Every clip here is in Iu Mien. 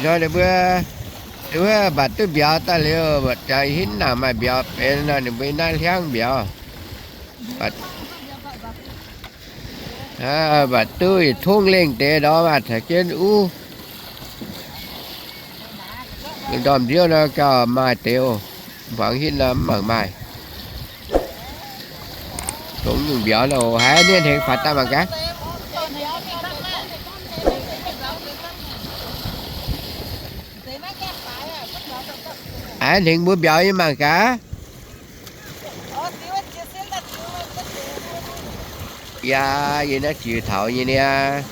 Nor ninh mbuo, ninh mbuo mbatc duqv mbiauz daaih liuz, jangx hinv nangc maaih mbiauz benx nor, ninh mbuo naaiv hliangv mbiauz. Mbatc duqv yietc tungv lengh deix ndorm aqv, taux jienv uv. Ndorm nziouv nor gauh maaih deix oc. Muangx hitv nor mv mangc maaih. Dongh nyungc mbiauz nor haiz nienh hengx faaux daaih mangc gaax. Aav, hengx mbuo mbiauz nyei mangc gaax. Yaac yie naaiv jiex taux nyei niaa.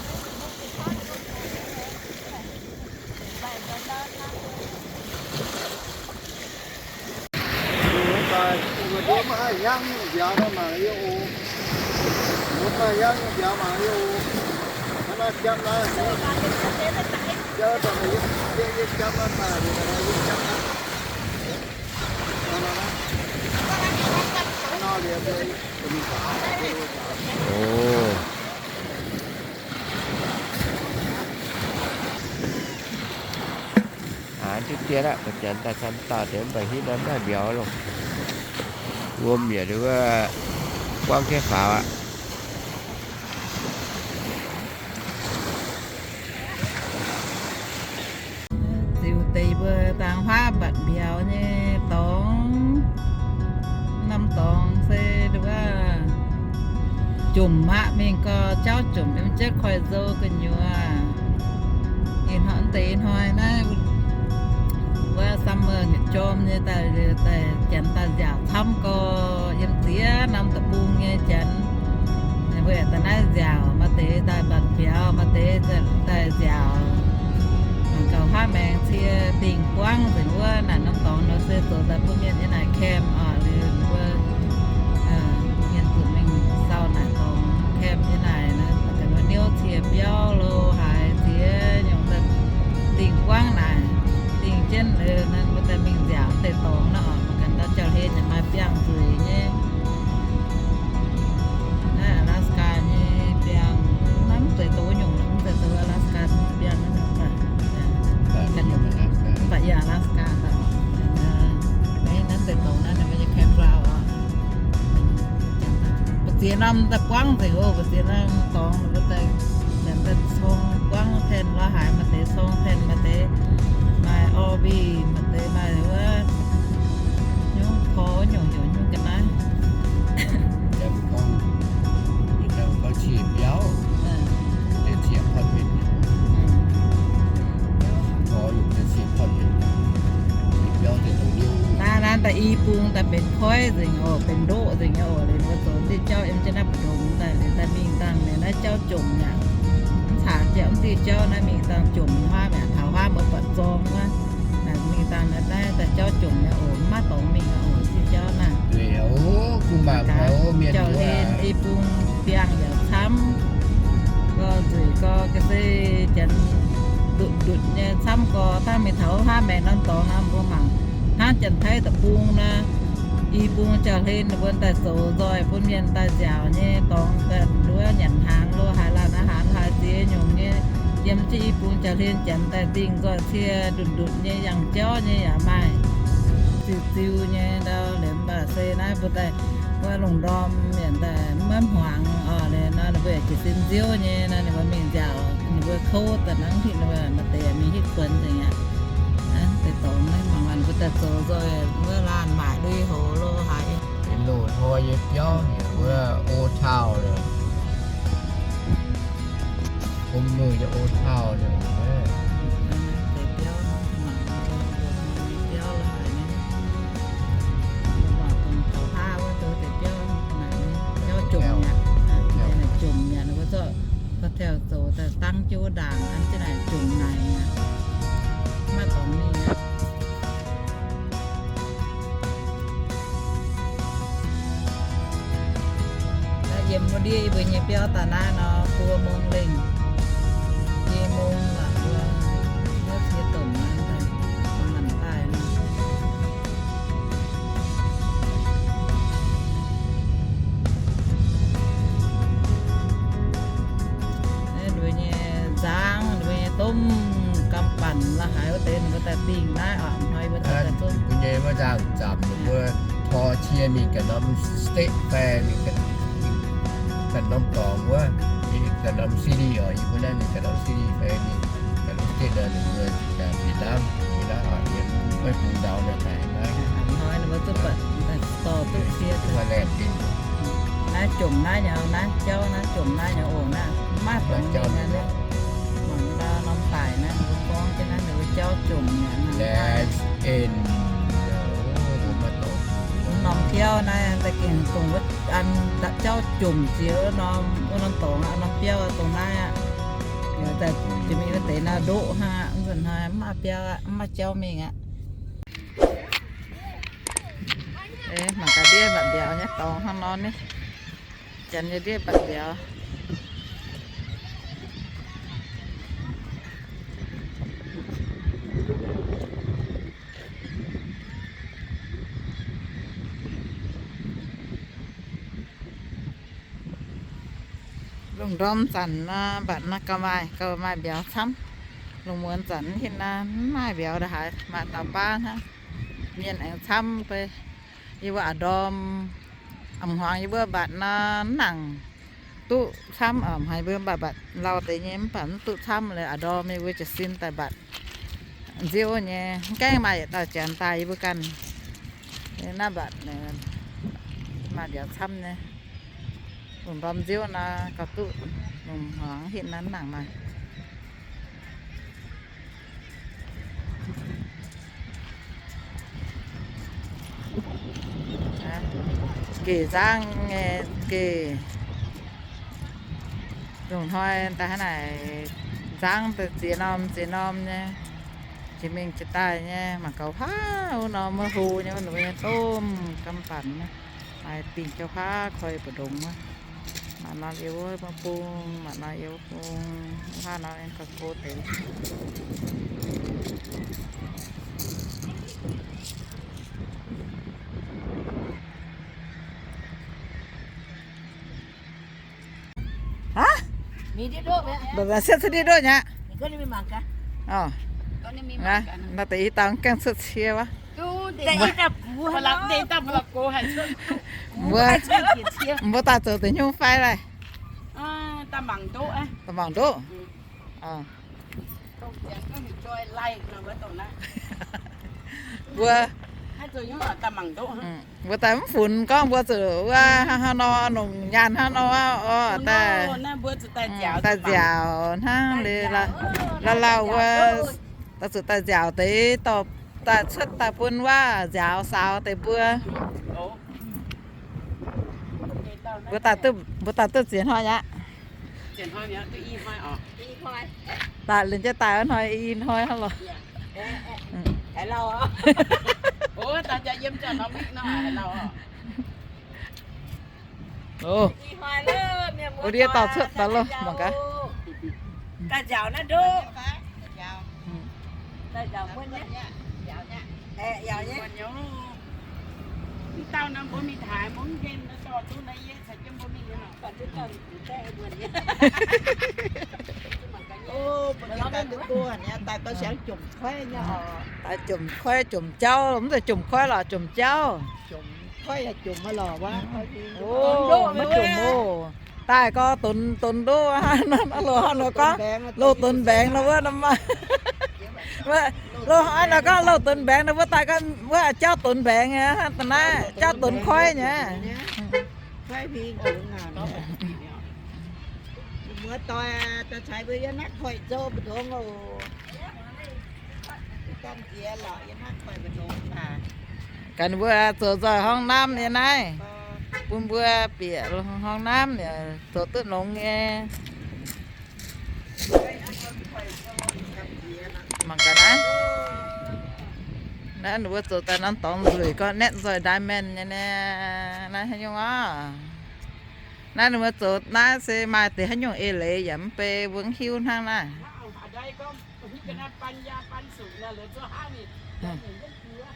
Aav, diqv dien aqv, mbuo janx daaih camv dauh deix mv baac hitv nor mv maaih mbiauz loh. Wuom yaac wuov buangv jienv faaux aqv. Ziux deix mbuo dangx huaav mbatc mbiauz nyei dorngx. Norm dorngx se wuov jomc aqv, mingh gau jauv jomc yiem jienv koiv-nzou gu'nyuoz. Ih hnoi deix ih hnoi naaiv wuov summer jorm nyei daaih, daaih janx daaih nziaauc camv gau, yiem ziex norm deic-bung nyei janx. Mbuo yaac daaih naaiv nziaauc, maaih deix daaih mbatc mbiauz, maaih deix daaih nziaauc. Mangc gaax huaav maengx cie dingh buangv nzengc wuov naaic norm dorngx nor se zoux daaih bun mienh nyei naaic camp oc, liuz mbuo mienh zuqc mingh sau naaic dorngx camp nyei naaic nor, mangc gaax wuov niouv cie biauv lo haaix ziex nyungc daaih dingh buangv naaic, dingh jienv liuz nor mbuo daaih mingh nziaauc deix dorngx nor oc. Mangc gaax ndau jauv hlen yaac maaih biangh nzueic nyei. Naaiv Alaska nyei biangh, mv zeiz dongh wuov nyungc, mv zeiz dongh Alaska biangh naaiv nyungc. Mv baac yiem Alaska daaih. Naaiv deix dorngx naaiv ninh mbuo nyei campground oc. Mbu'ziex norm daaih buangv nzengc oc, mbu'ziex norm dorngx ninh mbuo daaih, daaih cong buangv tent lorz haaix, maaih deix cong tent, maaih deix maaih R V, maaih deix maaih wuov nyungc porv nyungc heuc nyungc ga'naaiv. Naaiv, naaiv daaih i bung daaih benx koiv nzengc oc, benx ndoqv nzengc nyei oc. Liuz mbuo zoux diuh jauv yiem jienv naaiv mbu'ndongx daaih, liuz daaih mingh dangh liuz naaiv jauv jomc yaac mv caux jauv, mv diuh jauv naaiv mingh dangh jomc huaav mi'aqv. Taux huaav mbuo buatc zorng wuov, naaic mingh dangh naaiv daaih jauv jomc nyei oc, mv maaih dorngx mingh oc, diuh jauv naaiv. Jauv-hlen i bung biangh yaac camv, gorx nzueic gorx ga'sie janx ndutc ndutc nyei camv gorx. Dangh mingh taux huaav maengx norm dorngx nor mbuo mangc hnangv Janx-Taiv deic-bung nor, i bung jauv-hlen ninh mbuo daaih zoux nzoih bun mienh daaih nziaauc nyei dorngx, daaih nduov nyanc hnaangx lo haaix, laanh aqv, haaix ziex nyungc nyei. Yiem jienv i bung jauv-hlen janx daaih dingh nzoih cie ndutc ndutc nyei, yangh jauv nyei yaac maaih, ziux ziux nyei ndau liemh. Mv baac se naaiv mbuo daaih wuov lungh ndorm mienh daaih maiv hmuangx oc. Liuz nor ninh mbuo yaac jiez sin nziouv nyei nor, ninh mbuo mingh nziaauc ninh mbuo kouv daaih nangv hitv, ninh mbuo maaih deix mingh hitv kuonx nzengc aqv. Deix dorngx naaiv mangc gaax ninh mbuo daaih zoux nzoih wuov laanh maaic lui-houx lo haaix. Benx loz-hnoi nyei biauv heuc wuov Old Town. Hom mueiz nyei Old Town. Deix biauv, mangc loz-hnoi nyei biauv lo haaix nyei. Mangc dongh taux hlaav wuov deix biauv naaic, biauv jomc mi'aqv, jomc mi'aqv. Ninh mbuo zorqv hotel zoux daaih dangv jienv wuov ndaangc an jienv naaic jomc naaic mi'aqv. Maiv dorngx mingh aqv. Yiem wuov ndiev yie mbuo nyei biauv daaih naaiv nor buo mong lengh. Buo mong la'buo, wuov ziex domh naaiv daaih, mangc daaih nor. Naaiv mbuo nyei nzangv, mbuo nyei domh gauh Banc la'haaix wuov deix ninh mbuo daaih dingh naaiv oc, hnoi mbuo daaih duqv. Mbuo nyei wuov nzangc-zamc ninh mbuo tor cie mingh ganh norm state fai mingh ganh norm dorngx wuov, ganh norm city oc, yie mbuo naaiv mingh ganh norm city fai mingh ganh norm state nor ninh mbuo daaih bieqc lamh, bieqc lamh oc, yiem maiv bungx ndau nor daaih naaiv. Hnoi ninh mbuo duqv dorh duqv cie, duqv laengh zingh. Naaiv jomc naaiv nyei, naaiv jauv naaiv jomc naaiv nyei oc, naaiv maiv dongz mingh naaiv. Mangc ndau norm daic naaiv, ninh mbuo gorngv jienv naaiv ninh mbuo jauv jomc mi'aqv. Norm jauv naaiv da'gengh dongh wuov an jauv jomc jiex wuov norm, wuov norm dorngx aqv, norm biauv dongh naaiv aqv. Jiex mingh wuov deix naaiv ndoqv hnangv aqv, mv nzunc hnoi mv maaih biauv aqv, mv maaih jauv mingh aqv. Mangc gaax ndiev mba'biauz nyei dorngx hnangv nor ni. Janx nyei ndiev mba'biauz. Lungh ndorm zanc nor, mbatc nor gauh maaih, gauh maaih mbiauz camv. Lungh muonz zanc mv hinc nor, mv maaih mbiauz ndongc haaix, maaih dauh baav hnangv. Mienh aengx camv fai. Yie mbuo a'ndorm, a'hmuangx yie mbuo mbatc nor, mv nangc duqv camv oc. Haiz mbuo mbatc mbatc lauh deix nyei mv baac mv duqv camv. Laaix a'ndorm yie mbuo jiez sin daaih mbatc nziouv nyei, mv gaengh maaih yietc dauh janx daaih yie mbuo ganh. Naaiv mbatc maaih mbiauz camv nyei. Lungh ndorm nziouv nor gauh duqv, lungh hmuangx hinc nor mv nangc maaih. Gec nzangv nyei gec. Lungh hnoi daaih hnangv naaic nzangv daaih ziex norm ziex norm nyei, jiex mingh jiex daaih nyei, mangc gaax huaav wuov norm wuov hlo nyei wuov norm nyei domh gam banc nyei, maaih dingh jauv huaav koi mbu'ndongx wuov. Maaih norm yiem wuov bung, maaih norm yiem wuov bung, huaav norm aengx gauh go deix. Aav, siepv cuotv ndiev ndoqv mi'aqv. Naaiv deix i dauh gaengh cuotv cie wuov. Mbuo, mbuo daaih zoux deix nyungc fai laih. Daaih mangc ndoqv. Mbuo, mbuo daaih mv funx gorngv mbuo zuqc wuov hnangv nor, nongc nyaanh hnangv nor oc, daaih, daaih nziaauc hnangv liuz, lauh lauh wuov, daaih zuqc daaih nziaauc deix dorh daaih cuotv daaih bun wuov nziaaux saaux deix mbuo. Mbuo daaih duqv, mbuo daaih duqv ziex hnoi aqv. Daaih liuz jienv daaih wuov hnoi i hnoi hnangv lorqc. Wuov ndiev dauh cuotv daaih loh, mangc gaax. Daaih jomc koiv jomc jauv, mv zeiz jomc koiv lorqc, jomc jauv. Maiv jomc oc. Daaih gorngv donx, donx ndoqv, loz-hnoi nor gorngv loz-donx mbaengx nor wuov, loz-hnoi nor gorngv loz-donx mbaengx nor wuov, daaih gorngv wuov jauv donx mbaengx nyei, da'naaiv jauv donx koiv nyei. Ganh mbuo zoux nzoih hnangv naaiv nyei naaiv, bun mbuo bieqc hnangv naaiv yaac zoux duqv longx nyei. Mangc gaax naaiv. Naaiv ninh mbuo zoux daaih norm dorngx nzueic gorngv naetv nzoih diamond nyei naaiv, naaiv haaix nyungc oc. Naaiv ninh mbuo zoux naaiv se maaih deix haaix nyungc eix leiz yaac mv bei, mbuo mv hiuv hnangv naaiv.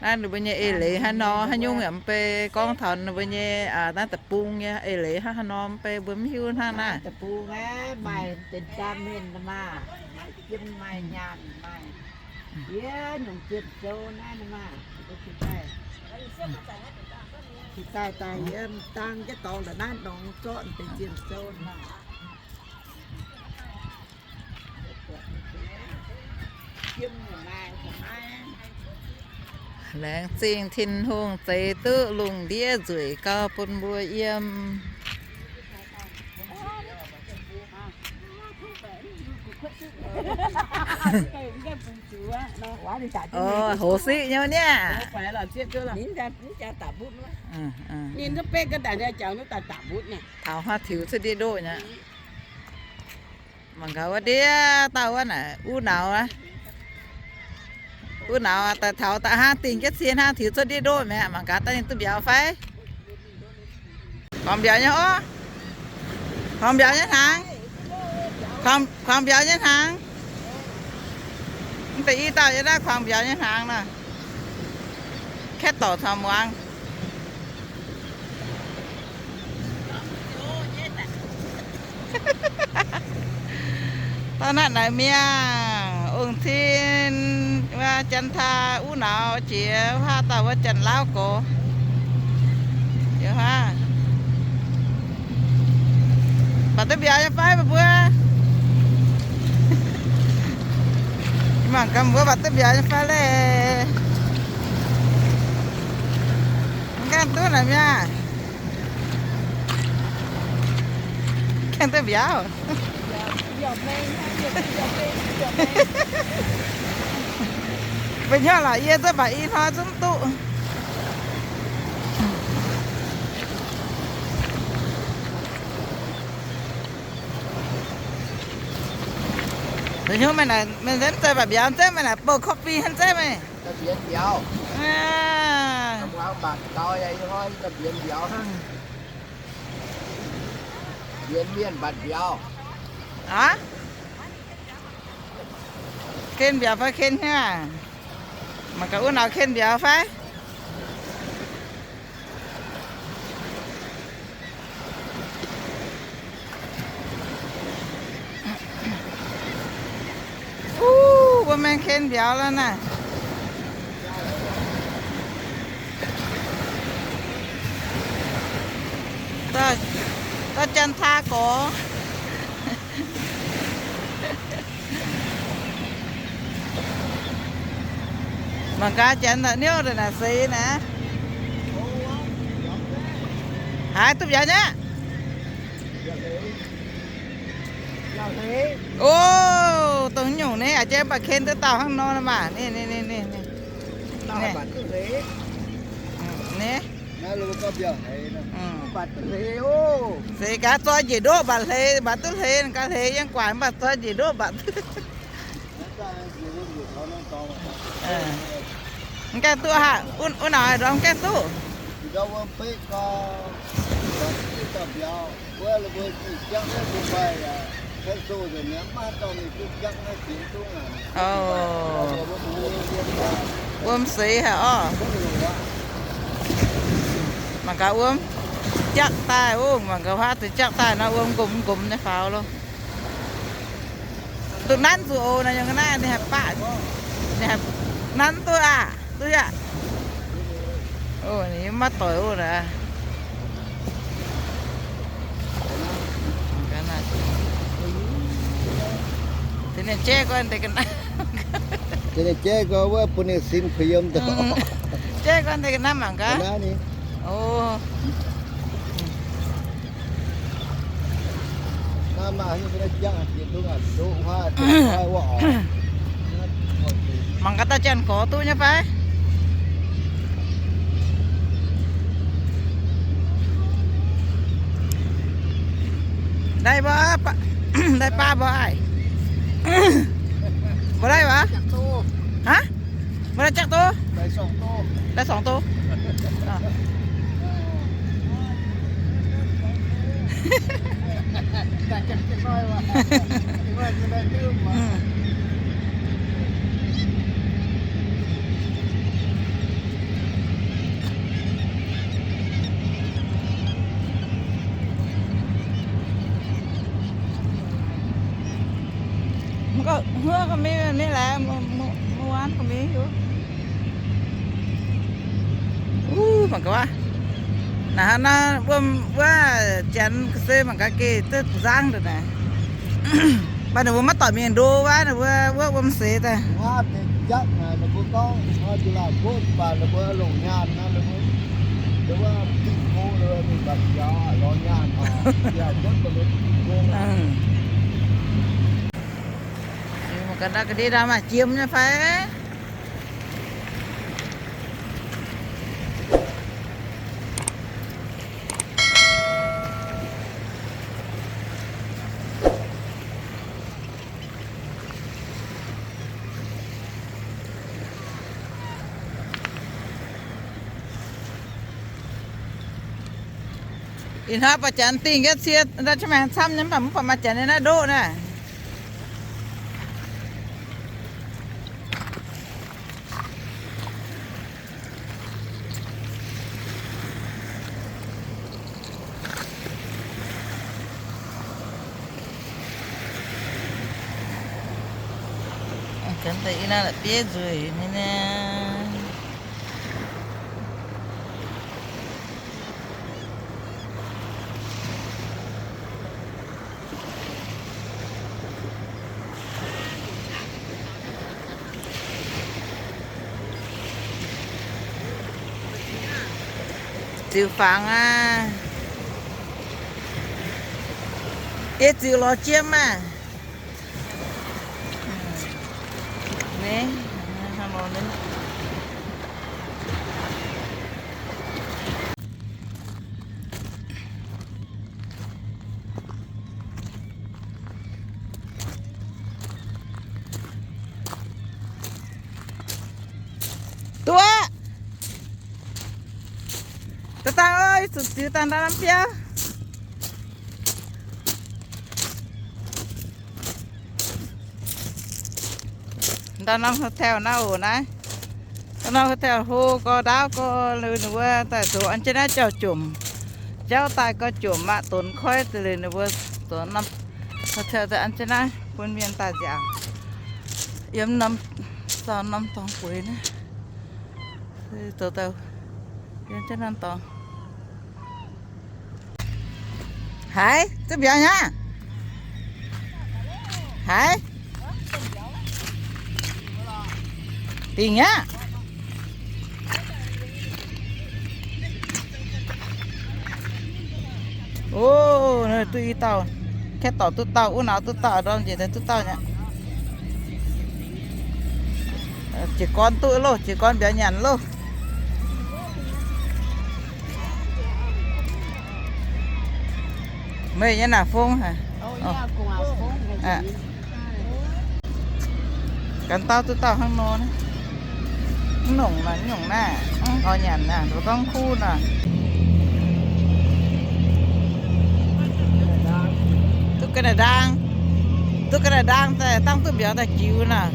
Naaiv ninh mbuo nyei eix leiz haaix nor, haaix nyungc yaac mv bei gorngv taux ninh mbuo nyei naaiv deic-bung nyei eix leiz hnangv haaix nor mv bei mbuo mv hiuv hnangv naaiv. Deic-bung aeqv, maaih deix daaih mienh maah, maaih jiem maaih nyaanh maaih, yie nyungc jiem sou naaiv maah, daaih daaih yie dangh jienv dorngx ndongc naaiv nongx zorqv deix jiem sou maah. Laengz zingh Tin-Hungh zeix duqv lungh ndiev nzueic gau bun mbuo yiem. Oc, hoz siqv nyei niaa. Ninh mv betv ga'daic, jangx duqv daaih dapc mbutv naaiv. Taux haaix tiux cuotv ndiev ndoqv nyei. Mangc gaax wuov ndiev dauh wuov naaic, uv nauz, uv nauz daaih taux daaih hnangv dingh jienv cie hnangv tiux cuotv ndiev ndoqv mi'aqv. Mangc gaax daaih ninh duqv mbiauz fai? Kuangx mbiauz nyei orv. Kuangx mbiauz nyei hnaangx. Kuangx, kuangx mbiauz nyei hnaangx. Mv deix i dauh yiem naaiv kuangx mbiauz nyei hnaangx nor. Kaeqv dorc caux muangx. Dauh naaiv naaic mi'aqv, ong-tin, wuov Janx-Taiv uv nauz jiex, wuov haav dauh wuov Janx-Laauv gorx. Yiem haav. Mv baac duqv mbiauz nyei fai meih mbuo? Mangc gaax mbuo mv baac duqv mbiauz nyei fai leiz. Mv gaengh duqv naaic mi'aqv. Gaengh duqv mbiauz. Mbuo hnyouv lorqc yie zungv baac i hnoi zungv duqv. Mbuo hnyouv meih naaic, meih nzengc zeiz baac mbiauz nzengc, meih naaic bouh coffee hnangv nzengc meih. Aav, ken mbiauz fai ken hnyouv? Mangc gaax wuov nauz ken mbiauz fai? Uv, mbuo mengh ken mbiauz lorqc naaiv. Dauh, dauh Janx-Taiv gorx. Mangc gaax Janx naaic niouv ndongc naaic seix naaic. Haaix duqv mbiauz nyei? O, dongh nyungc naaiv a'jang mv baac ken duqv dauh hnangv nor maah. Ninh, ninh, ninh, ninh, ninh. Ninh. Seix gaax zoi njiec ndoqv mv baac hleix, mv baac duqv hleix, gaax hleix yiem guaax mv baac zoi njiec ndoqv mv baac duqv. Mv gaengh duqv haic, wuov naaic ndorm mv gaengh duqv. Wuom seix haic orv. Mangc gaax wuom jaqv daaih, o, mangc gaax huaav deix jaqv daaih nor, wuom nqomz nqomz nyei faaux loh. Duqv nanv zuqc oc, naaiv yiem naaiv ninh haih baqv, ninh haih nanv duqv aqv, duqv aqv. O, ninh maiv doic oc naaiv. Ninh jaiv gorn deix ga'naaiv. Ninh jaiv gorn wuov bun ninh sin kuh yiem daaih. Jaiv gorn deix ga'naaiv mangc gaax. O. Mangc gaax dauh janx-gorx duqv nyei fai? Laih mbuo, laih baav mbuo aah? Mbuo laih waac? Aav? Mbuo laih jaqv doz? Laih sorngx doz. Hmuoqv ga'mingh mingh laeh, muoz-muoz ga'mingh hiuv. Uv, mangc gaax wuov. Naaiv hnangv naaiv wuov, wuov janx ga'sie mangc gaax geh duqv nzangv ndongc naaic. Mv baac ninh mbuo maiv doic mingh ndo wuov, ninh mbuo wuov wuom seix daaih. Mangc gaax ndau ga'ndiev ndau maaih jiem nyei fai? Ih hnoi buatc janx dingh jienv cie, ndau qiex maengx camv nyei, mv baac mv buatc maaih janx nyei naaiv ndoqv naaiv. Janx daaih ih naaiv la'bieiv nzueic nyei naaiv. Ziux fangx aqv. Yie ziux lorz jiem maah. Naaiv, hnangv nor naaiv. Duqv aqv. Daaih dangh oc, zuqc ziux daaih ndau norm biauv. Ndau norm hotel naaiv oc naaiv. Ndau norm hotel hlo gorx ndaauv gorx, liuz ninh mbuo daaih zoux an jienv naaiv jauv-jomc. Jauv daaih gorx jomc aqv, donx koiv deix liuz ninh mbuo zoux norm hotel daaih an jienv naaiv bun mienh daaih nziaauc. Yiem norm, dorngx norm dorngx bueix naaiv. Zoux daaih yiem jienv norm dorngx. Haiz, duqv mbiauz nyei aqv. Haiz. Dingc aqv. Ov, duqv i dauh. Kaeqv dorc duqv dauh, wuov nauz duqv dauh, ndorm njiec daaih duqv dauh nyei. Jiez gorn duqv loh, jiez gorn mbiauz nyanc loh. Meih nyei naaic fong haic. Ganh dauh duqv dauh hnangv nor. Mv nongc naaic, mv nongc naaiv, mv oix nyanc naaic, ndoqc gorngv kuv naaic. Duqv ga'naaiv ndaang, duqv ga'naaiv ndaang daaih dangh duqv mbiauz daaih jiux naaic.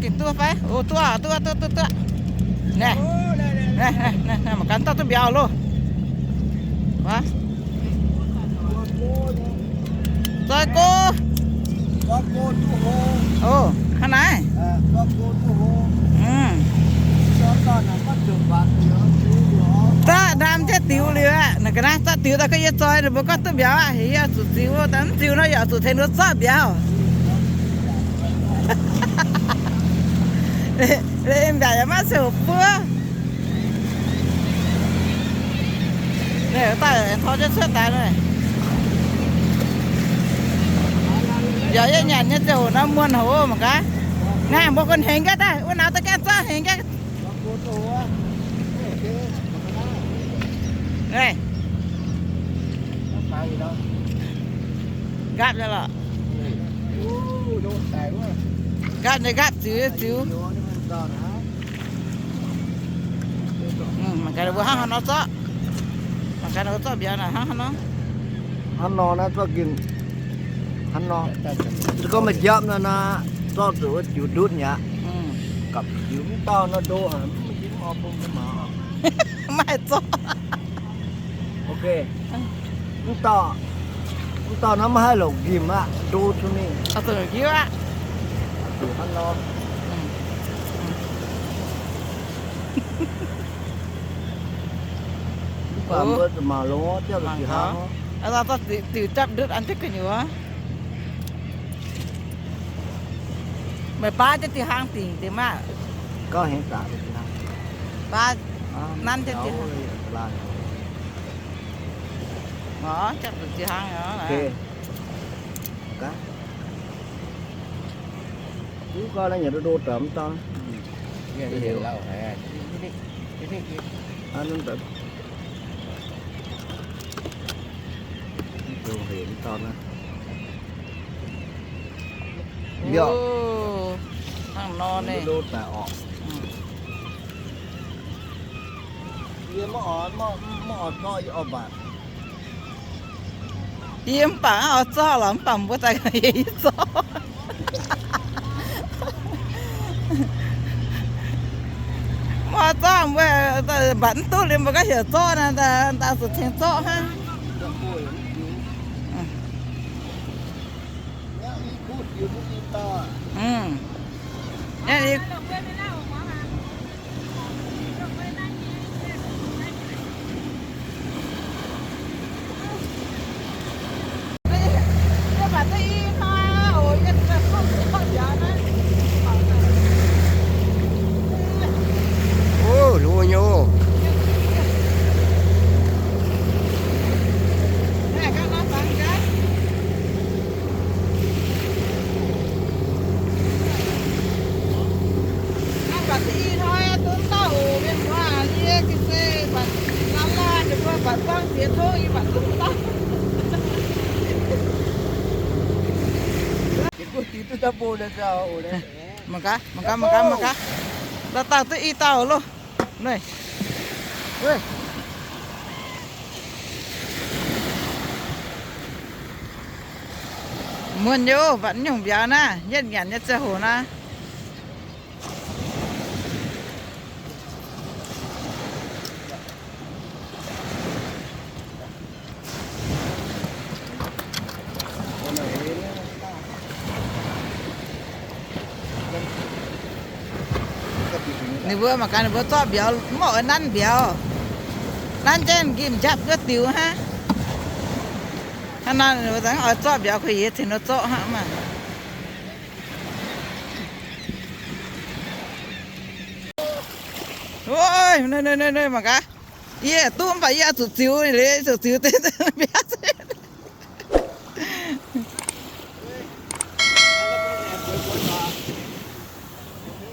Gengh duqv fai? O, duqv, duqv, duqv, duqv, duqv. Naaiv, naaiv, naaiv, naaiv, mangc gaax dauh duqv mbiauz loh. Zoi go. O, hnangv naaiv. Zorqv ndaam jienv diux liuz aqv. Naaiv ga'naaiv zorqv diux daaih gorngv yie zoi, ninh mbuo gorngv duqv mbiauz aqv. Heuc yie zuqc ziux, daaih mv ziux nor yaac zuqc tengx ninh mbuo zorqv mbiauz. Mbiauz yaac maiv se hoc buov. Daaih tor jienv cuotv daaih. Mbiauz yie nyanc nyei ziangh hoc nor muonh hoc mangc gaax. Naaiv mbuo gunv hengx jienv daaih, wuov nauz daaih gaengh zorqv hengx jienv. Nqaapv nyei lorqc. Nqaapv nyei nqaapv, ziux nyei ziux. Mangc gaax ninh mbuo hnangv haaix nor zorqv. Mangc gaax ninh mbuo zorqv mbiauz naaic hnangv haaix nor. Hnangv nor naaiv zorqv gengh hnangv nor. Se gorngv maaih njapv nor naaiv, zorqv zuqc wuov jiux ndutv mi'aqv. Gapv jiu mv dauh nor ndo haic, mv hiuv oix bung jienv maaz. Maiv haih zorqv. Ok. Mv dauh, mv dauh nor maiv haih longc nqimh aqv, ndo cuotv mingh. Zuqc hnangv nor. Mv baac mbuo zuqc mangc longx, diuh hlaax. Diuc japv ndutv an jienv gu'nyuoz. Meih baav jienv diuh hlaang dingc deix maah. Baav nanv jienv diuh hlaang. Diuh hlaang. Hnangv nor naaic. Yie mv baac oix zorqv lorqc, mv baac mbuo daaih yie zorqv. Mv oix zorqv mbuo, mbatc mv duqv liuz mbuo gaax heuc zorqv naaic, daaih zuqc tengx zorqv hnangv. Mangc gaax, mangc gaax, mangc gaax, mangc gaax. Dauh dauh duqv i dauh loh. Muonc nyei, mbatc nyungc mbiauz naaiv, yietv nyanc nyei ziangh hoc naaiv. Ninh mbuo mangc gaax ninh mbuo zorqv mbiauz, mv oix nanv mbiauz. Nanv jienv nqimh njapc wuov diux hnangv. Hnangv nor ninh mbuo oix zorqv mbiauz kuh yie cingx nor zorqv hnangv maah. Mangc gaax, yie duqv mv baac yie zuqc ziux, zuqc ziux deix mbiauz.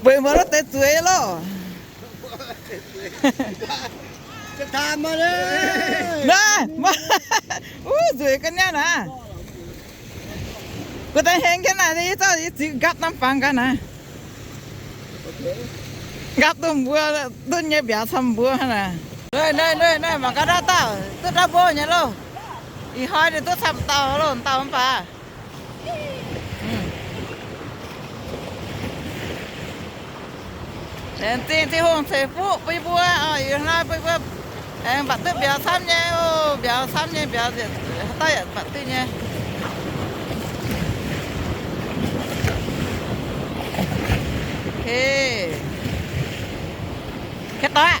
Bueix mbuo lov deix zueiz loh. Naaiv, wuov nzueic ga'naaiv naaiv. Gu'daaih hengx jienv naaic, yie zorqv yie ziux nqaapv norm fangx gaax naaiv. Nqaapv duqv mbuo, duqv nyei mbiauz camv mbuo hnangv naaic. Naaiv, naaiv, naaiv mangc gaax naaiv dauh duqv ndau mbuo nyei loh. Ih hnoi ninh duqv camv dauh loh, dauh mv baac. Laengz zingh Tin-Hungh ceix fuqv bun yie mbuo, ih hnoi bun yie mbuo aengx mbatc duqv mbiauz camv nyei oc, mbiauz camv nyei, mbiauz haaix dauh yaac mbatc duqv nyei. Kei doic,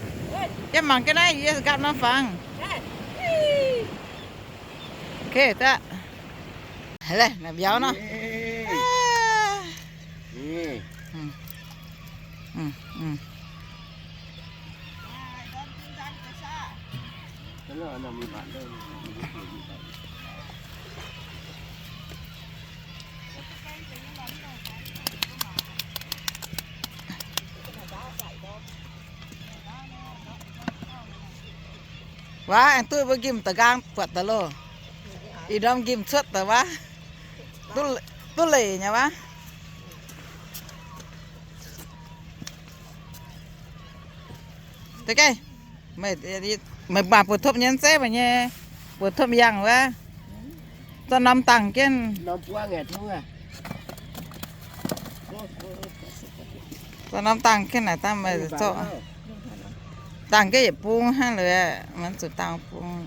yie mangc ga'naaiv yie nqaapv norm fangx. Kei doic. Laih, naaic mbiauz nor. Waac, aengx duqv mbuo nqimh da'nqaang buatc daaih loh. Ih ndorm nqimh cuotv daaih waac. Duqv, duqv leic nyei waac. Meih, meih maaih buoz-topv nyei zeiv meih nyei, buoz-topv yangh wuov, zorqv norm dangh jienv. Dangh norm dangh gengh naaic dangh meih zorqv. Dangh gengh yietc bung hnangv liuz, maiv zuqc dangh bung.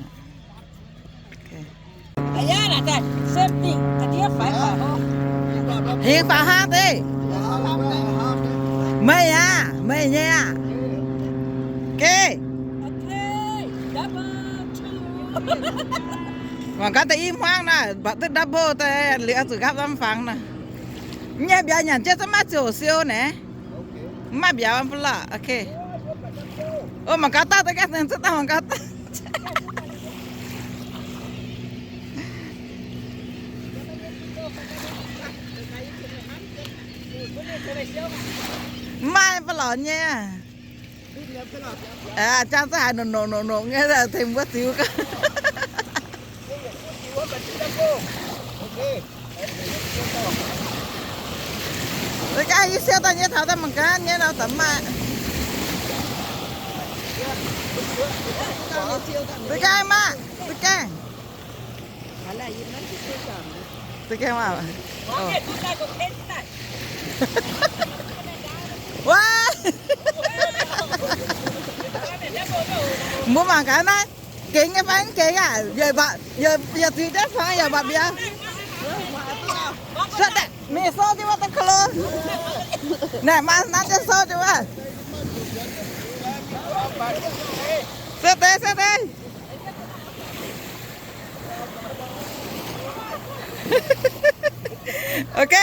Hingh faaux hnangv deix. Meih aqv, meih nyei aqv. Geh. Mangc gaax da'yi hmuangv naaiv, mv baac duqv double daaih liuz oix zuqc nqaapv norm fangx naaic. Nyei mbiauz nyanc jienv zungv maiv ziouc siou naaic. Mv maaih mbiauz mv lorqc. Ok. O, mangc gaax daaih, da'ganh zungv daaih mangc gaax daaih. Mv maaih mv lorqc nyei. Jang zungv haiz nongc nongc nongc nongc nyei, tengx mbuo ziux gaax. Da'ganh yie siou daaih nyei taux daaih mangc gaax nyei nor daaih maaih. Da'ganh maah, da'ganh. Da'ganh maah. Wuov. Mbuo mangc gaax naaiv, gengx nyei fai mv gengx aac? Yaac, yaac ziux jienv fangx yaac mba'biauz. Mingh sou jienv wuov deix klo. Naaic maaih nanv jienv sou jienv wuov. Sou deix, sou deix. Ok.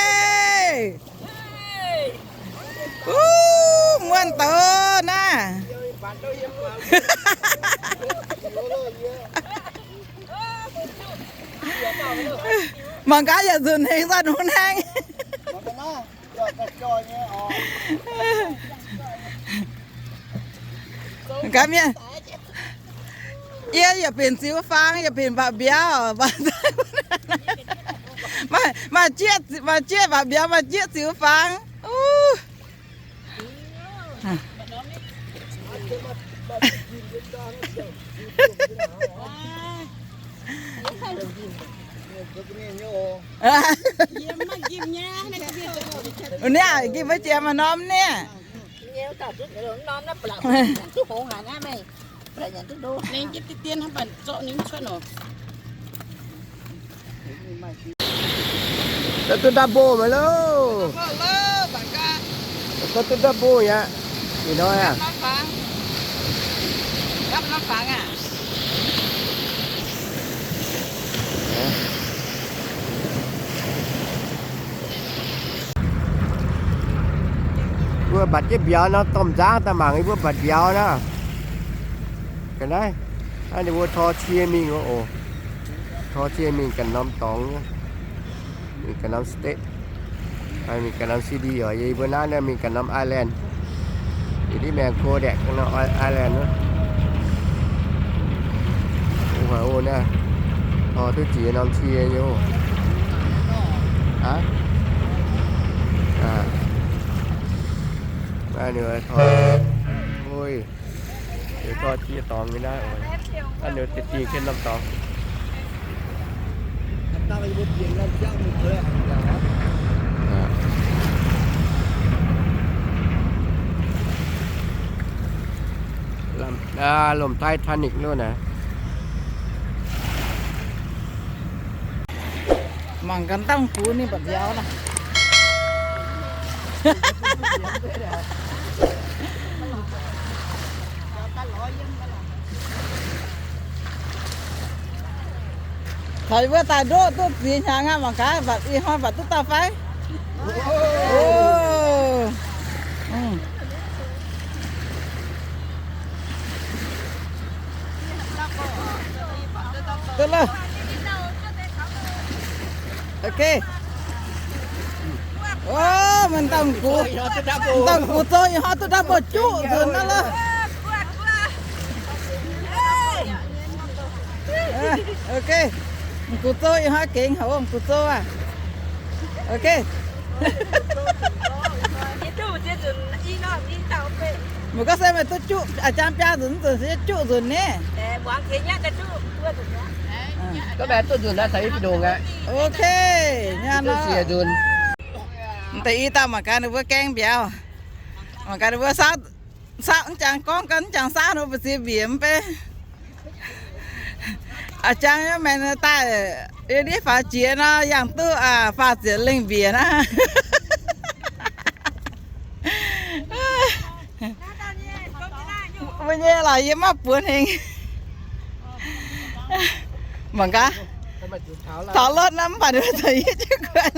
Wuov, muonh douz naaiv. Mangc gaax yietc nzunc hengx daaih nungx hnangv. Gaax mienh, yie yaac binc ziux fangx, yaac binc mba'biauz, maaih, maaih jieqv, maaih jieqv mba'biauz, maaih jieqv ziux fangx. Ninh nqimh maiv jiex maaih norm niaa. Duqv double maiv loh. Duqv double aqv. Ih hnoi aqv. Mbuo mbatc jienv mbiauz nor, domh nzangv daaih mangc yie mbuo mbatc mbiauz nor. Ga'naaiv, naaiv ninh mbuo tor cie mingh oc. Tor cie mingh ganh norm dorngx, mingh ganh norm state, mingh ganh norm city oc. Yie mbuo naaiv mingh ganh norm island. Yie div maengx go ndaeqc ganh norm island. Ov, haiz ov naaiv, tor duqv jiex norm cie nyei oc. Aav, naaiv ninh tor, ov, tor cie dorngx nyei naaiv. Naaiv ninh dingh dingh jienv norm dorngx. Lomh Titanic loh naaiv. Mangc gaax dangh gux ninh mbatc mbiauz naaiv. Taux yie mbuo daaih ndoqv duqv ziex hnyangx aqv, mangc gaax mbatc ih hnoi mbatc duqv dauh fai? Duqv loh. Ok. Ov, mv dauh gux, mv dauh gux zoux ih hnoi duqv double juqv nzunc naaiv loh. Ok. M'gux zoux ih hnoi gengx haic, m'gux zoux aqv. Ok. Meih gorngv se meih duqv juqv, a'jang biaa nzunc, mv nzunc se juqv nzunc ni. Gorngv meih duqv nzunc naaiv caux yie ndongc aqv. Ok, nyaanh nor. M'deix i dauh mangc gaax ninh mbuo gaeng mbiauz. Mangc gaax mbuo saauv, saauv mv jangx gorngv ganh mv jangx saauv nor mbu'ziex mbiec mv bei. A'jang yiem maengx daaih, yiem ndiev faaux jiex nor yangh duqv faah ziepc lengh mbiec naaiv. Mbuo nyei lorqc yie maiv buonv hengx. Mangc gaax, taux lotv naaiv mv baac ninh zoux yie jienv guanh.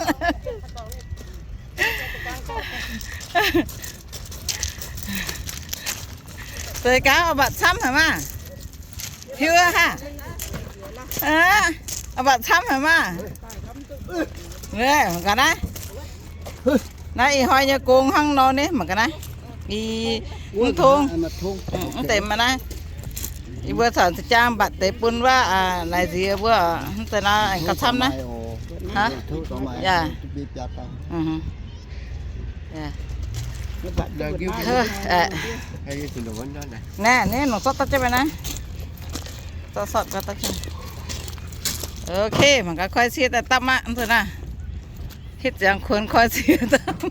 Deix gaax, oix mbatc camv haic maah! Hiuv haic. Oix mbatc camv haic maah! Mangc gaax naaiv. Naaiv ih hnoi nyei gong hnangv nor ni, mangc gaax naaiv. Ih, mv tong. Mv deix maaih naaiv. Yie mbuo corc za'jang mbatc deix bun wuov, laaic nziex mbuo, mv deix nor aengx gauh camv naaiv. Yaac. Naaiv, naaiv nongc zorqv dapv jienv mingh naaiv. Zorqv sortv gau dapv jienv. Ok, mangc gaax koi cie daaih dapv maiv nzunc naaiv. Hitv ziangx kuonx koi cie dapv.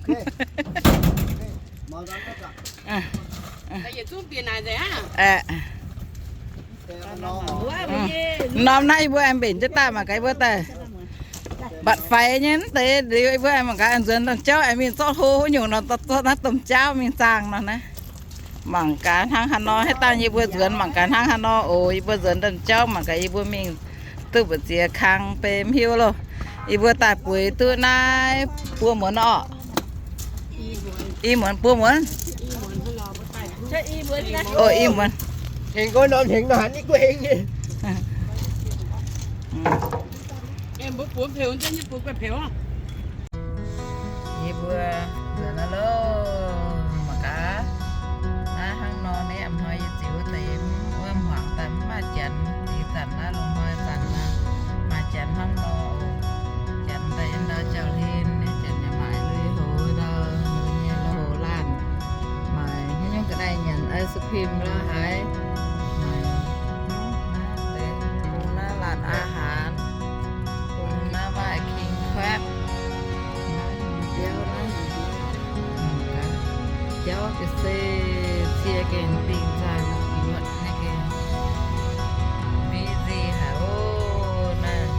Norm naaiv yie mbuo aengx mbenc jienv daaih mangc gaax yie mbuo daaih mbatc faix nyei mv deix liuz yie mbuo aengx mangc gaax aengx nzuonx domh jauv aengx mingh zorqv hlo wuov nyungc nor, zorqv naaiv domh jauv mingh zaangh nor naaiv. Mangc gaax hnangv haaix nor, haaix dangh yie mbuo nzuonx mangc gaax hnangv haaix nor oc. Yie mbuo nzuonx domh jauv mangc gaax yie mbuo mingh duqv mbu'ziex kang fai mv hiuv loh. Yie mbuo daaih bueix duqv naaiv buo muonz orqc. I muonz, buo muonz. O, i muonz. Hengx nqoi norm hengx nor hanc i guoqv hengx nyei. Yie mbuo nzuonx naaiv loh, mangc gaax. Naaiv hnangv nor, naaiv a'hnoi yie ziux deix wuov hmuangx daaih mv maaih janx. Ih zanc naaiv lungh hnoi zanc naaiv maaih janx hnangv nor. Janx daaih yiem ndau jauv-hlen, janx yaac maaic lui-houx ndau, lui nyei lui-houx laanh. Maaic haaix nyungc ga'naaiv nyanc ice cream lorqc haaix. Maaic naaiv deix bung naaiv laanh aav haanx, bung naaiv maaih king crab. Naaiv biauv naaiv, biauv ga'sie cie gengh dingh zaangh luoqc naaiv gengh busy haic oc naaiv.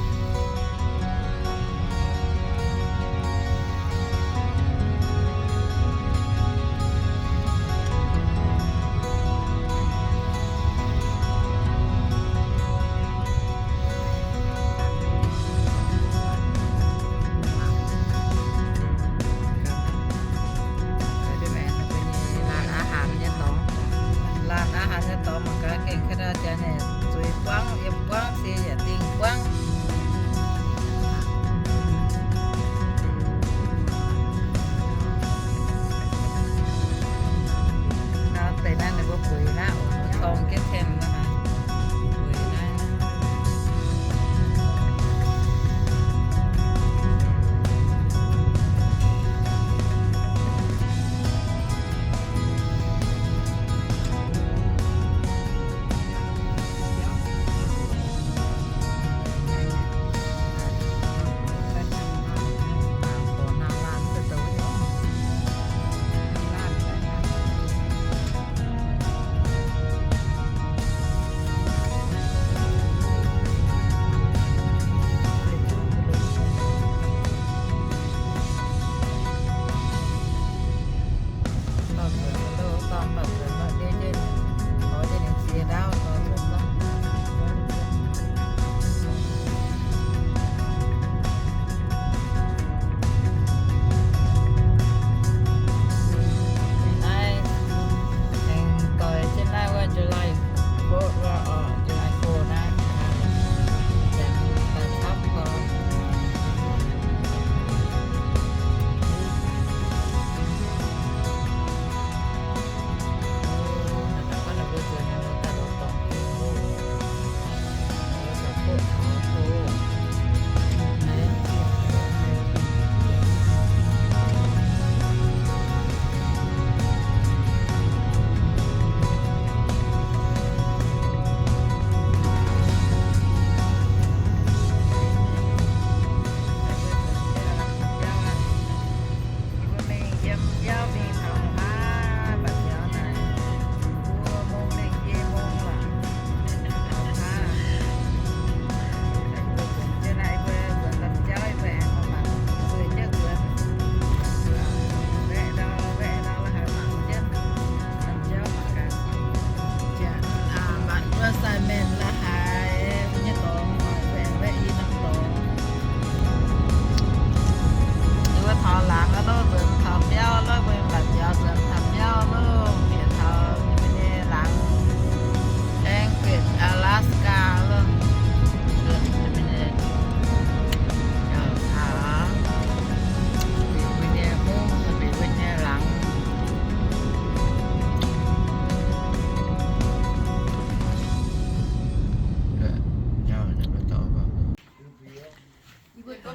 Laanh aav haanx nyei dorngx, laanh aav haanx nyei dorngx mangc gaax gengh ka'ndau janx naaic zueiz buangv, yiem buangv, sie yaac dingh buangv. Naaiv deix naaiv ninh mbuo bueix naaiv oc, torng jienv tengx naaiv, bueix naaiv. Naaiv aengx doix jienv naaiv wuov July fourth wuov, orqc, July four naaiv, janx daaih camv gorx.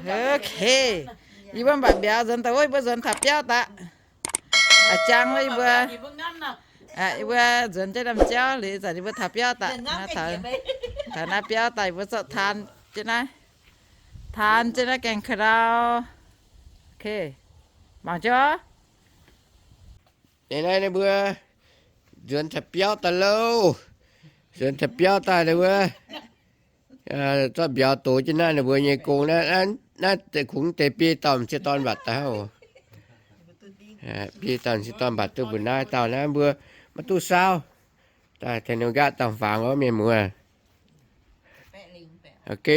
Ok, yie mbuo mbatc mbiauz nzuonx daaih wuov, yie mbuo nzuonx taux biauv daaih. A'jang wuov yie mbuo, yie mbuo nzuonx jienv ndaamv-jauv liuz, zanc yie mbuo taux biauv daaih, taux naaiv biauv daaih, yie mbuo zorqv taan jienv naaiv, taan jienv naaiv gaengh ka'ndau. Ok, mangc jienv. Deix naaiv ninh mbuo nzuonx taux biauv daaih loh. Nzuonx taux biauv daaih ninh mbuo zorqv mbiauz dox jienv naaiv ninh mbuo nyei gong. Naaiv kungx deix biei dauh m'sieqv dorn mbatc daaih oc. Biei dauh m'sieqv dorn mbatc duqv mbu'naaiv dauh naaiv mbuo maiv duqv saauv. Daaih tengx ninh nqaatv dauh fangx oc mienh muoz. Ok,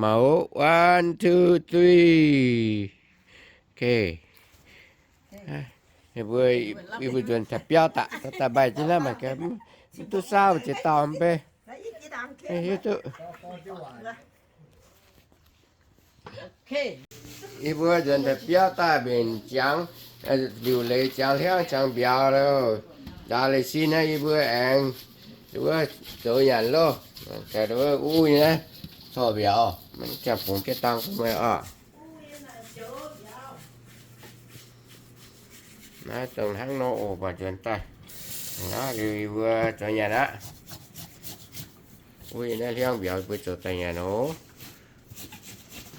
mangc oc. One, two, three. Ok. Ninh mbuo, yie mbuo nzuonx taux biauv daaih, daaih mbaih jienv naaiv mangc gaax, mv duqv saauv ziex dauh mv bei. Hiuv duqv. Yie mbuo nzuonx taux biauv daaih mbenc ziangx, liuc leiz ziangx hliangv ziangx mbiauz loh. Nzaaux leiz sin naaiv yie mbuo aengx wuov zoux nyanc loh. Wuov uv nyei naaiv corc mbiauz, maiv ziangh bungx jienv dangh bun meih oc. Naaiv dongh hnangv nor oc, mbuo nzuonx daaih. Hnangv naaiv liuz yie mbuo zoux nyanc aqv. Wuov naaiv hliangv mbiauz mbuo zoux daaih nyanc oc.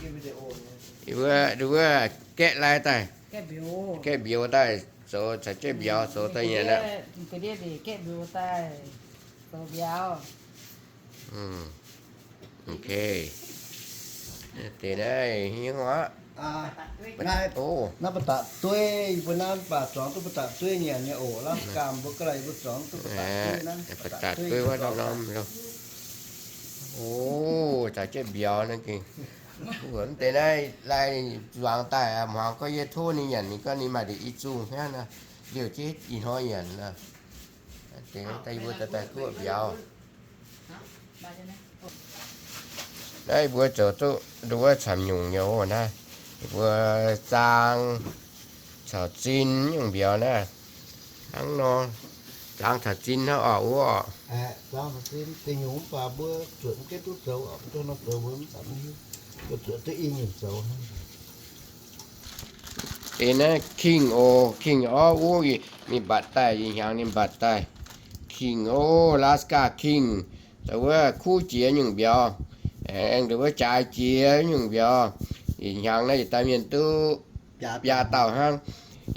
Yie mbuo, yie mbuo gaeqv lai daaih, gaeqv mbiauz daaih zoux caux jienv mbiauz zoux daaih nyanc aqv. Ok. Deix naaiv hingv aqv. Naaiv, naaiv ba'datc dueiv, yie mbuo naaiv baac zuangx duqv ba'datc dueiv nyanc nyei oc. Laav gaam mbuo ga'lai yie mbuo zuangx duqv ba'datc dueiv naaiv, ba'datc dueiv wuov norm loh. O, caux jienv mbiauz naaiv gengh. Mv deix naaiv lai zuangx daaih, hmuangx gorngv yie tov ninh nyanc, ninh gorngv ninh maaih ndeic i zungh hnangv nor, liouh jienv ih hnoi nyanc nor. Deix daaih yie mbuo daaih daaih guoqv mbiauz. Naaiv yie mbuo zoux duqv nduov camv nyungc nyei oc naaiv. Yie mbuo zaang caux zin nyungc mbiauz naaiv. Hnangv nor, zaang caux zin hnangv oc wuov. Zaang caux zin deix nyungc mv baac mbuo zuotc mv gaengh duqv zoux oc, mv duqv nor zoux mbuo mv baac mv hiuv. Mbuo zuotc duqv i nyungc zoux hnangv. Deix naaiv king oc, king orv wuov, ninh mbatc daaih, ih hnyangx ninh mbatc daaih. King oc, Alaska king, dongh wuov kuv jiex nyungc mbiauz, aengx dongh wuov jaaix jiex nyungc mbiauz. Ih hnyangx naaiv yietc dauh mienh duqv biaa dauh hnangv.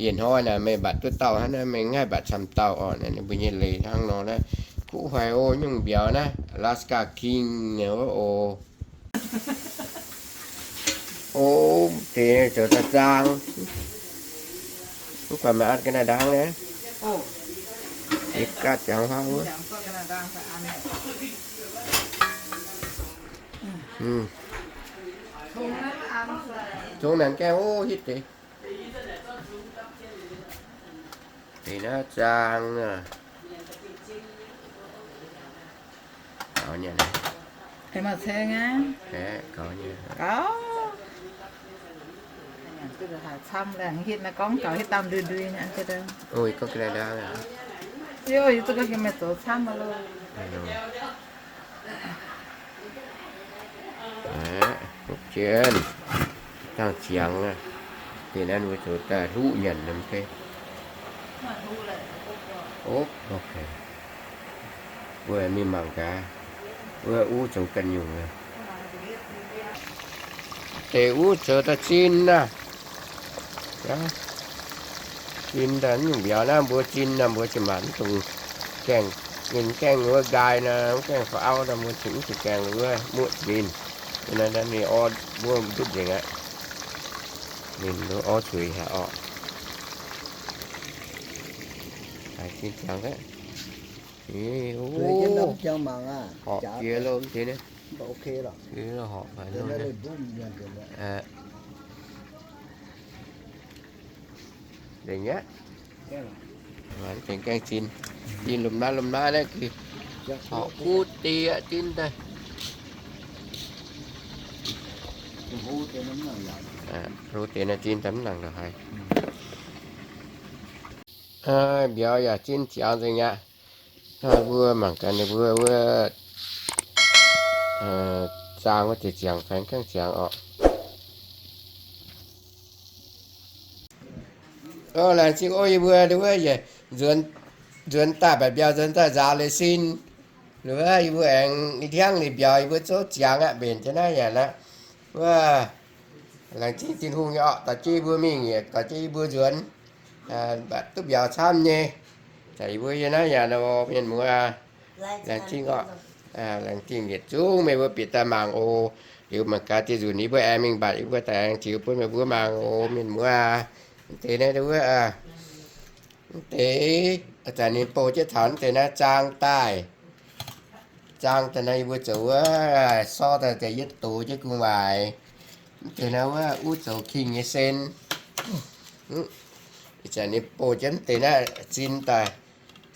Yietc hnoi naaic meih mbatc duqv dauh hnangv naaiv, meih mv haih mbatc camv dauh oc. Naaiv ninh mbuo nyei leiz hnangv nor naaiv. Kuv hoic oc, nyungc mbiauz naaiv, Alaska king naaiv wuov oc. O, deix zoux daaih zaang. Mv baac meih an ga'naaiv ndaang naaiv. Ih gaatv ziangx hlauv wuov. Zungx naaic gaengh o hitv deix. Deix naaiv zaang aqv. Gaux nyei. Aengx maaih ceng aqv. Aeqv, gaux nyei. Gaux. Duqv haaix camv laengz hitv naaiv gorngv gaux hitv dangh ndui-ndui nyei. O, yie gorngv ga'naaiv ndaang aqv. Yie, yie duqv gorngv ga'naaiv zoux camv loh. Aeqv, hopv jienv, dangh ziangx aqv. Deix naaiv mbuo zoux daaih hluqv nyanc nor mv bei. Hopv, ok. Mbuo mingh mangc gaax, wuov uv zoux ganh nyungc aqv. Deix uv zoux daaih zin aqv. Zin daaih mv nyungc mbiauz naaiv, mbuo zin naaiv mbuo ziouc maaih mv dungx gaengh, ninh gaengh wuov nqaai nor, mv gaengh faaux auv nor, mbuo ziouc mv zuqc gaengh wuov muoqv ninh. Ninh orv mbuo ndutv nzengc aqv. Ninh orv zueiz haic orqc. Haiz zin ziangx aqv. Horpc jiex lo mv deix naaiv. Horpc haic lo. Nzengc aqv. Mv deix gaengh zin. Zin lomh naaiv lomh naaiv naaiv gih horpc kuv deix aqv zin daaih. Hlo deix naaiv zin daaih mv nangc lorqc haiz. Mbiauz yaac zin ziangx nzengc aqv. Mbuo mangc gaax ninh mbuo wuov zaang wuov deix ziangx fai mv gaengh ziangx orqc. Laengz zingh oc yie mbuo wuov, nzuonx daaih mbac mbiauh, nzuonx daaih nzaaux leiz sin. Wuov yie mbuo aengx i hnyangx ninh mbiauz yie mbuo zouv ziangx aqv, mbenc jienv naaiv nyanc aqv. Wuov, laengz zingh Tin-Hungh nyei orqc, dorh jienv yie mbuo mingh, dorh jienv yie mbuo nzuonx, mv baac duqv mbiauz camv nyei. Ih yie mbuo yie naaiv nyanc oc mienh muoz. Laengz zingh oc. Laengz zingh yietc zungv meih mbuo bieqc daaih mangc oc. Liuz mangc gaax dieh nzunc yie mbuo aengx mingh mbatc, yie mbuo daaih aengx ziux bun meih mbuo mangc oc mienh muoz. Mv deix naaiv wuov, mv deix, zanc ninh bouh jienv taux mv deix naaiv zaang daaih. Zaang daaih naaiv yie mbuo zoux wuov, sorv daaih yietv doz jienv gu'nguaaic. Mv deix naaiv wuov uv zoux king nyei sen. Ih zanc ninh bouh jienv mv deix naaiv zin daaih,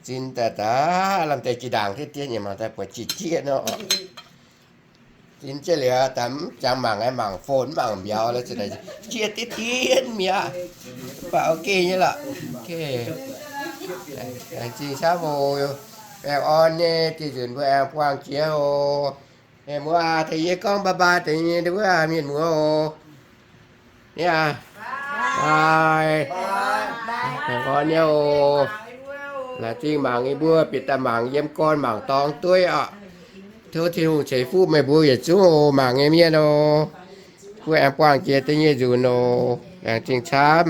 zin daaih daaih lamh deix jiex ndaangc diqv dien, yie mangc daaih buatc jiex jieqv nor. Zin jienv liuz daaih mv jangx mangc, mangc phone mv mangc mbiauz, jieqv diqv dien mi'aqv. Mv baac ok nyei lorqc. Laengz zingh camv oc. Baengh orn nyei, dieh nzunc mbuo aengx buangh jiex oc. Mienh muoz, tengx yie gorngv bye bye deix nyei wuov mienh muoz oc. Ni aac, baengh orn nyei oc. Laengz zingh mangc yie mbuo, bieqc daaih mangc yiem gorn mangc dorngx dueiv oc. Tov Tin-Hungh ceix fuqv meih mbuo yietc zungv oc, mangc nyei mienh oc. Mbuo aengx buangh jiex deix nyei nzunc oc. Laengz zingh camv.